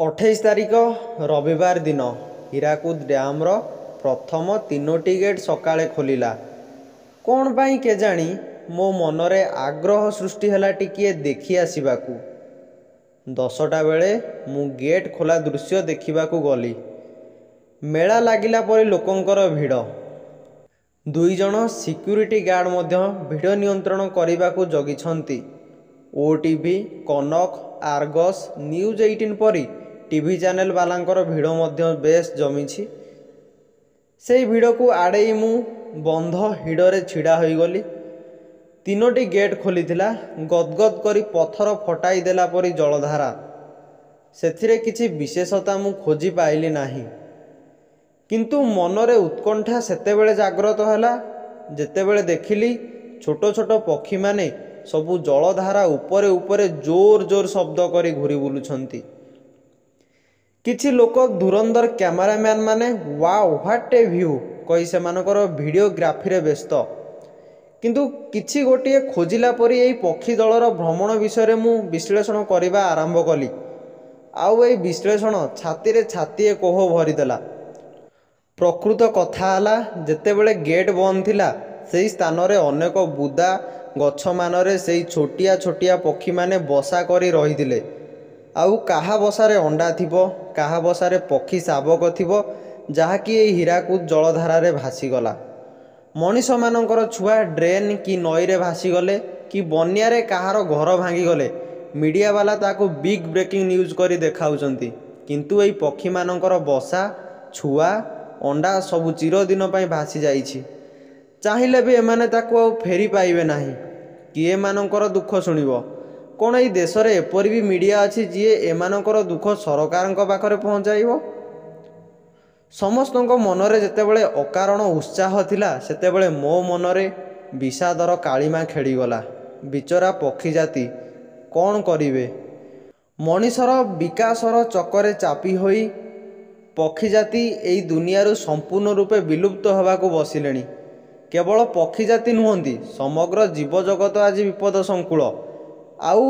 28 ତାରିଖ ରବିବାର ଦିନ ହୀରାକୁଦ ଡ୍ୟାମ୍ର ପ୍ରଥମ ତିନୋଟି ଗେଟ୍ ସକାଳେ ଖୋଲିଲା। କ'ଣ ପାଇଁ କେଜାଣି ମୋ ମନରେ ଆଗ୍ରହ ସୃଷ୍ଟି ହେଲା ଟିକିଏ ଦେଖି ଆସିବାକୁ। 10ଟା ବେଳେ ମୁଁ ଗେଟ୍ ଖୋଲା ଦୃଶ୍ୟ ଦେଖିବାକୁ ଗଲି। ମେଳା ଲାଗିଲା ପରି ଲୋକଙ୍କର ଭିଡ଼। ଦୁଇଜଣ ସିକ୍ୟୁରିଟି ଗାର୍ଡ଼ ମଧ୍ୟ ଭିଡ଼ ନିୟନ୍ତ୍ରଣ କରିବାକୁ ଜଗିଛନ୍ତି। ଓଟିଭି, କନକ, ଆର୍ଗସ୍, ନ୍ୟୁଜ୍ 18 ପରି ଟିଭି ଚ୍ୟାନେଲ ବାଲାଙ୍କର ଭିଡ଼ ମଧ୍ୟ ବେଶ୍ ଜମିଛି। ସେଇ ଭିଡ଼କୁ ଆଡ଼େଇ ମୁଁ ବନ୍ଧ ହିଡ଼ରେ ଛିଡ଼ା ହୋଇଗଲି। ତିନୋଟି ଗେଟ୍ ଖୋଲିଥିଲା। ଗଦ୍ଗଦ୍ କରି ପଥର ଫଟାଇ ଦେଲା ପରି ଜଳଧାରା। ସେଥିରେ କିଛି ବିଶେଷତା ମୁଁ ଖୋଜି ପାଇଲି ନାହିଁ। କିନ୍ତୁ ମନରେ ଉତ୍କଣ୍ଠା ସେତେବେଳେ ଜାଗ୍ରତ ହେଲା, ଯେତେବେଳେ ଦେଖିଲି ଛୋଟ ଛୋଟ ପକ୍ଷୀମାନେ ସବୁ ଜଳଧାରା ଉପରେ ଉପରେ ଜୋର ଜୋର ଶବ୍ଦ କରି ଘୂରି ବୁଲୁଛନ୍ତି। କିଛି ଲୋକ ଧୁରନ୍ଧର କ୍ୟାମେରାମ୍ୟାନ୍ମାନେ ୱାଓ, what a view କହି ସେମାନଙ୍କର ଭିଡ଼ିଓଗ୍ରାଫିରେ ବ୍ୟସ୍ତ। କିନ୍ତୁ କିଛି ଗୋଟିଏ ଖୋଜିଲା ପରି ଏହି ପକ୍ଷୀ ଦଳର ଭ୍ରମଣ ବିଷୟରେ ମୁଁ ବିଶ୍ଳେଷଣ କରିବା ଆରମ୍ଭ କଲି। ଆଉ ଏଇ ବିଶ୍ଳେଷଣ ଛାତିରେ ଛାତିଏ କୋହ ଭରିଦେଲା। ପ୍ରକୃତ କଥା ହେଲା, ଯେତେବେଳେ ଗେଟ୍ ବନ୍ଦ ଥିଲା, ସେଇ ସ୍ଥାନରେ ଅନେକ ବୁଦା, ଗଛମାନରେ ସେଇ ଛୋଟିଆ ଛୋଟିଆ ପକ୍ଷୀମାନେ ବସା କରି ରହିଥିଲେ। ଆଉ କାହା ବସାରେ ଅଣ୍ଡା ଥିବ, କାହା ବସାରେ ପକ୍ଷୀ ଶାବକ ଥିବ, ଯାହାକି ଏଇ ହୀରାକୁଦ ଜଳଧାରାରେ ଭାସିଗଲା। ମଣିଷମାନଙ୍କର ଛୁଆ ଡ୍ରେନ୍ କି ନଈରେ ଭାସିଗଲେ କି ବନ୍ୟାରେ କାହାର ଘର ଭାଙ୍ଗିଗଲେ ମିଡ଼ିଆବାଲା ତାକୁ ବିଗ୍ ବ୍ରେକିଂ ନ୍ୟୁଜ୍ କରି ଦେଖାଉଛନ୍ତି। କିନ୍ତୁ ଏଇ ପକ୍ଷୀମାନଙ୍କର ବସା, ଛୁଆ, ଅଣ୍ଡା ସବୁ ଚିରଦିନ ପାଇଁ ଭାସିଯାଇଛି। ଚାହିଁଲେ ବି ଏମାନେ ତାକୁ ଆଉ ଫେରି ପାଇବେ ନାହିଁ। କିଏ ଏମାନଙ୍କର ଦୁଃଖ ଶୁଣିବ? କ'ଣ ଏଇ ଦେଶରେ ଏପରି ବି ମିଡ଼ିଆ ଅଛି, ଯିଏ ଏମାନଙ୍କର ଦୁଃଖ ସରକାରଙ୍କ ପାଖରେ ପହଞ୍ଚାଇବ? ସମସ୍ତଙ୍କ ମନରେ ଯେତେବେଳେ ଅକାରଣ ଉତ୍ସାହ ଥିଲା, ସେତେବେଳେ ମୋ ମନରେ ବିଷାଦର କାଳିମା ଖେଳିଗଲା। ବିଚରା ପକ୍ଷୀ ଜାତି କ'ଣ କରିବେ? ମଣିଷର ବିକାଶର ଚକରେ ଚାପି ହୋଇ ପକ୍ଷୀ ଜାତି ଏଇ ଦୁନିଆରୁ ସମ୍ପୂର୍ଣ୍ଣ ରୂପେ ବିଲୁପ୍ତ ହେବାକୁ ବସିଲେଣି। କେବଳ ପକ୍ଷୀ ଜାତି ନୁହନ୍ତି, ସମଗ୍ର ଜୀବଜଗତ ଆଜି ବିପଦ ସଂକୁଳ, ଆଉ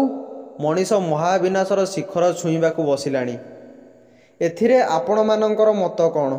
ମଣିଷ ମହାବିନାଶର ଶିଖର ଛୁଇଁବାକୁ ବସିଲାଣି। ଏଥିରେ ଆପଣମାନଙ୍କର ମତ କ'ଣ?